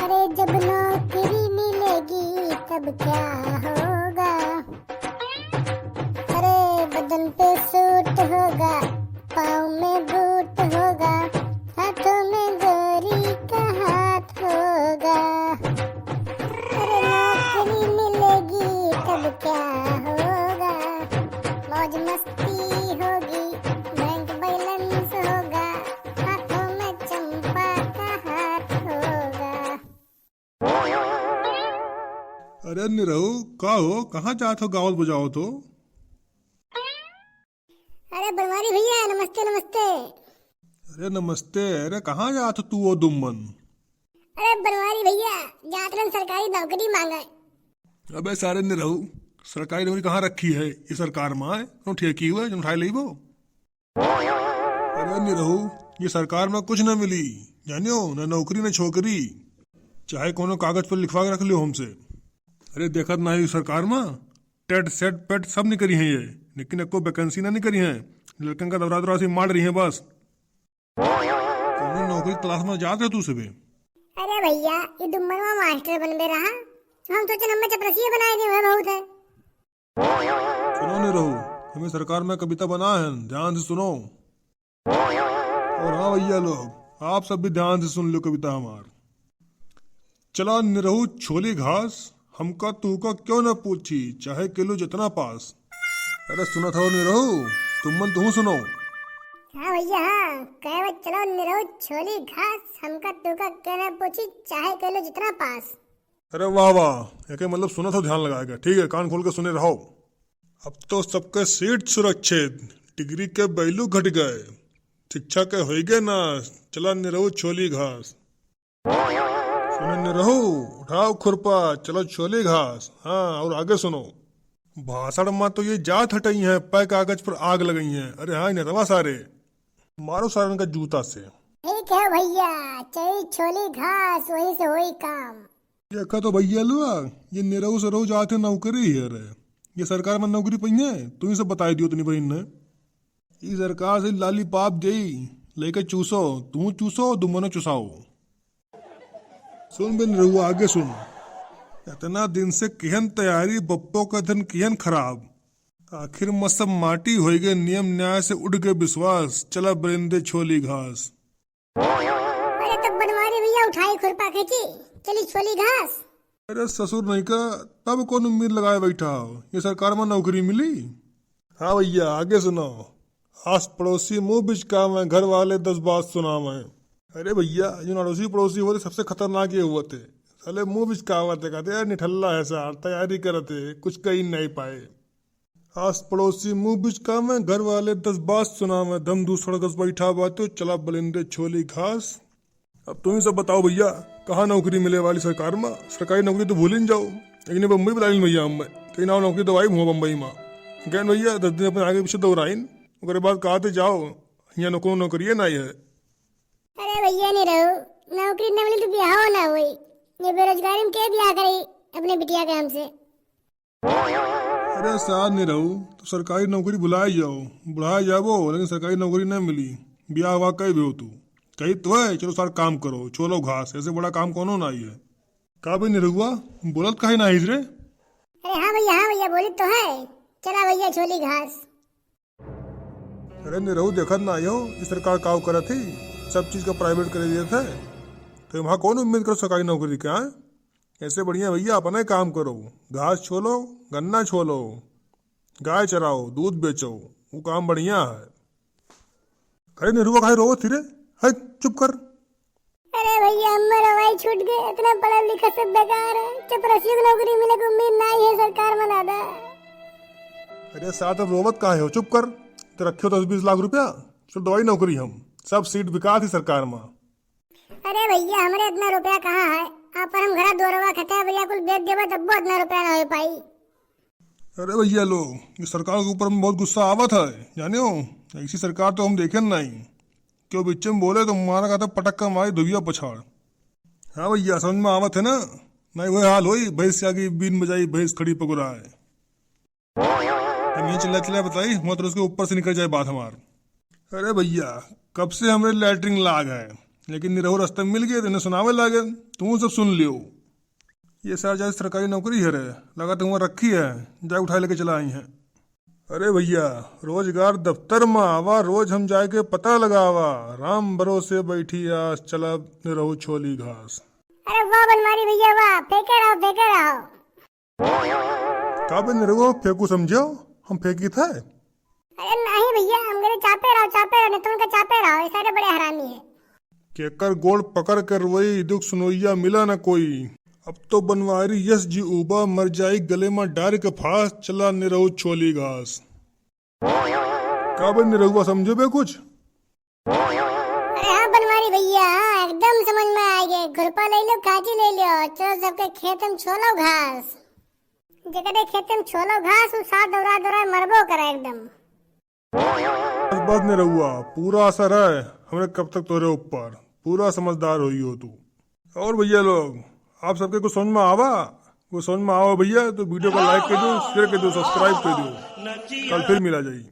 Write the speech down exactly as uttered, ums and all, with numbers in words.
अरे जब नौकरी मिलेगी तब क्या होगा? अरे बदन पे सूट होगा, पाँव में बूट होगा, हाथों में गोरी का हाथ होगा। अरे नौकरी मिलेगी तब क्या होगा? मौज मस्ती होगी, बैंक बैलेंस होगा, हाथों में चंपा का हाथ होगा। अरे निरहू, का हो, कहाँ जात हो गावत बजावत हो? अरे बनवारी भैया, नमस्ते, नमस्ते। अरे नमस्ते। अरे कहाँ जात हो तू ओ दुम्मन? अरे बनवारी भैया, जात रहन सरकारी नौकरी मांगे। अबे सारे निरहू, सरकारी नौकरी कहाँ रखी है ये सरकार में? आए, कौनो ठेकी हुए, जो उठाए लेबो? अरे निरहू, ये सरकार में कुछ न मिली, जानियो, न नौकरी न छोकरी। चाहे कोनो कागज पर लिखवा के रख लियो हमसे। अरे देखत नाही सरकार में, टेट सेट पेट सब निकरी हैं ये, लेकिन एको वैकेंसी ना निकरी हैं। लड़कन का दौरा दौरा से मार रही हैं बस। कोनो नौकरी तलाश में जात रहे तू सबे? अरे भैया, ये दुम्मनवा मास्टर बनबे रहा, हम सोचन हमें चपरसिया बनाए दे, वह बहुत है। सुनो निरहू, हमें सरकार में कविता बना है, ध्यान से सुनो। और हाँ भैया लोग, आप सब भी ध्यान से सुन लो कविता हमार। चला निरहू छोली घास, हमका तूका क्यों न पूछी, चाहे किलो जितना पास। अरे सुनत हो निरहू, तुम मन तू सुनो। हाँ भैया हाँ, कहे वो चलो निरहू छोली घास, हमका तूका क्यों न पूछी, चाहे किलो जितना पास। अरे वाह वाह, एके मतलब सुनत हो ध्यान लगा के, ठीक है, कान खोल के सुने रहो। अब तो सबके सीट सुरक्षित, डिग्री के वैल्यू घट गए, शिक्षा के होइगे नाश, चला निरहू छोली घास। सुने निरहू, उठाओ खुरपा, चलो छोली घास। हाँ, और आगे सुनो। भाषण में तो ये जात हटई हैं, पै कागज पर आग लगई हैं। अरे हाँ, नेतवा सारे, मारो सारन का जूता से। ठीक है भैया, चली छोली घास, वही से होई काम। देखा तो भैया लुआ, ये निरहू सरहू जात है नौकरी है रे। ये सरकार में नौकरी पइहे, तू ही सब बताई दियो तनी बहिन ने। ई सरकार से लॉलीपॉप देई, लेके चूसो, तू चूसो, दुमनो चुसाओ। सुन बे निरहुआ, आगे सुन। इतना दिन से किहन तैयारी, बप्पो का धन किहन खराब। आखिर में सब माटी होइगे, नियम न्याय से उठ गए विश्वास, चला बरिंदे छोली घास। अरे तो बनवारी भैया उठाई खुरपा खींची, चली छोली घास। अरे ससुर नहीं का, तब कौन उम्मीद लगाए बैठा हो, ये सरकार में नौकरी मिली? हाँ भैया, आगे सुनाओ। आस पड़ोसी मुंह बिचकावे, घर वाले दस बात सुनावे। अरे भैया, जो अड़ोसी पड़ोसी होते सबसे खतरनाक ये होते, साले मुंह बिचकावत है, कहते यार निठल्ला है सार, तैयारी करत है, कुछ कही नहीं पाए। आस पड़ोसी मुंह बिचकावे, घर वाले दस बात सुनावे, दम दूसर गस बैठा बातो, चला बलिंदे छोली घास। अब तुम ही सब बताओ भैया, कहाँ नौकरी मिले वाली सरकार में? सरकारी नौकरी तो भूल ही न जाओ, लेकिन बम्बई बुला लीन भैया, हम कहीं ना नौकरी दवाई हुआ बम्बई में। गैन भैया दस दिन अपने आगे पीछे दौड़ाइन, ओकरे बाद कहा थे जाओ, यहाँ नौकरी नौकरिए नहीं है। अरे भैया नहीं रहो, नौकरी न मिली तो ब्याह ना होई, ये बेरोजगारी में के ब्याह करी अपने बिटिया के हमसे? अरे सार निरहू, तो सरकारी नौकरी भुलाए जाओ, बुढ़ाए जाबो, लेकिन सरकारी नौकरी न मिली। बियाह हुआ कई भी हो तू, कही तो है, चलो सार काम करो, छोलो घास, ऐसे बड़ा काम कोनो ना ही है। का बे निरहुआ, बोलत काहे ना आइस रे? अरे हाँ भैया, हाँ भैया, बोली तो है, चला भैया छोली घास। अरे निरहू, देखत ना आयो, ई सरकार काव करत ही, सब चीज का प्राइवेट करे देत है, तो वहाँ कौन उम्मीद करो सरकारी नौकरी के, हाँ? ऐसे बढ़िया भैया अपना ही काम करो, घास छोलो, गन्ना छोलो, गाय चराओ, दूध बेचो, वो काम बढ़िया है। अरे निरहुआ काहे रोवत ही रे? है, चुप कर। अरे भैया, हमर रोवाई छूट गए, इतना पढ़ा लिखा सब बेकार है, चपरसियों की नौकरी मिले की उम्मीद ना ही है सरकार में दादा। अरे सार, अब रोवत काहे हो, चुप कर। तो रखे हो दस बीस लाख रुपया, चल दवाई नौकरी हम, सब सीट बिका थी सरकार में। अरे भैया, हमरे इतना रुपया कहाँ है? आप पर हम घरा दुआरवा खटे भैया कुल बेच देबे तब्बो इतना रुपया ना हो पाई। अरे भैया लोग, ये सरकार के ऊपर में बहुत गुस्सा आवत है, जाने हो, ऐसी सरकार तो हम देखे नहीं। क्यों बिच्चे में बोले तो मारा कहता पटक कर मारी धुइया पछाड़। हाँ भैया, समझ में आवत है ना? नहीं वही हाल होई, भैंस के आगे बीन बजाई, भैंस खड़ी पगुराए। हम ये चिल्ला चिल्ला बताई, मत उसके ऊपर से निकल जाए बात हमार। अरे भैया, कब से हमरे लैटरिन लाग है, लेकिन निरहू रस्ते में मिल गए, तो इन्हें सुनावे लागे, तू सब सुन लियो। ये सार जाए सरकारी नौकरी है रे, लगा तो वहाँ रखी है, जाए उठाए लेके चला आई है। अरे भैया, रोजगार दफ्तर में आवा, रोज हम जाए के पता लगावा। राम भरोसे बैठी आस, चला निरहू छोली घास। अरे वाह बनवारी भैया वाह, फेंके रहो, फेंके रहो। का बे निरहुआ, फेंकू समझो, हम फेंकी थे? अरे नहीं भैया, हमरे चापे रहो, चापे रहो, नहीं तो उनका चापे रहो, ये सारे बड़े हरामी है। केकर गोड़ पकड़ के रोई, दुख सुनोइया मिला न कोई। अब तो बनवारी यस जी उबा, मर जाई गले में डार के फास, चला निरहू छोली घास। का बे निरहुआ, समझो बे कुछ? अरे हाँ बनवारी भैया, हाँ, एकदम समझ में आ गए। घुरपा ले लो, काजी ले लो, चलो सबके खेत में छोलो घास। जेकरे खेत में छोलो घास, उ साथ दौड़ा दौड़ा मरबो करे एकदम। बस, बस निरहुआ, पूरा असर है हमरे कब तक तोरे ऊपर, पूरा समझदार होई हो तू। और भैया लोग, आप सबके कुछ समझ में आवा? कुछ समझ में आवा भैया, तो वीडियो को like कर दो, share कर दो, subscribe कर दो। कल फिर मिला जाई।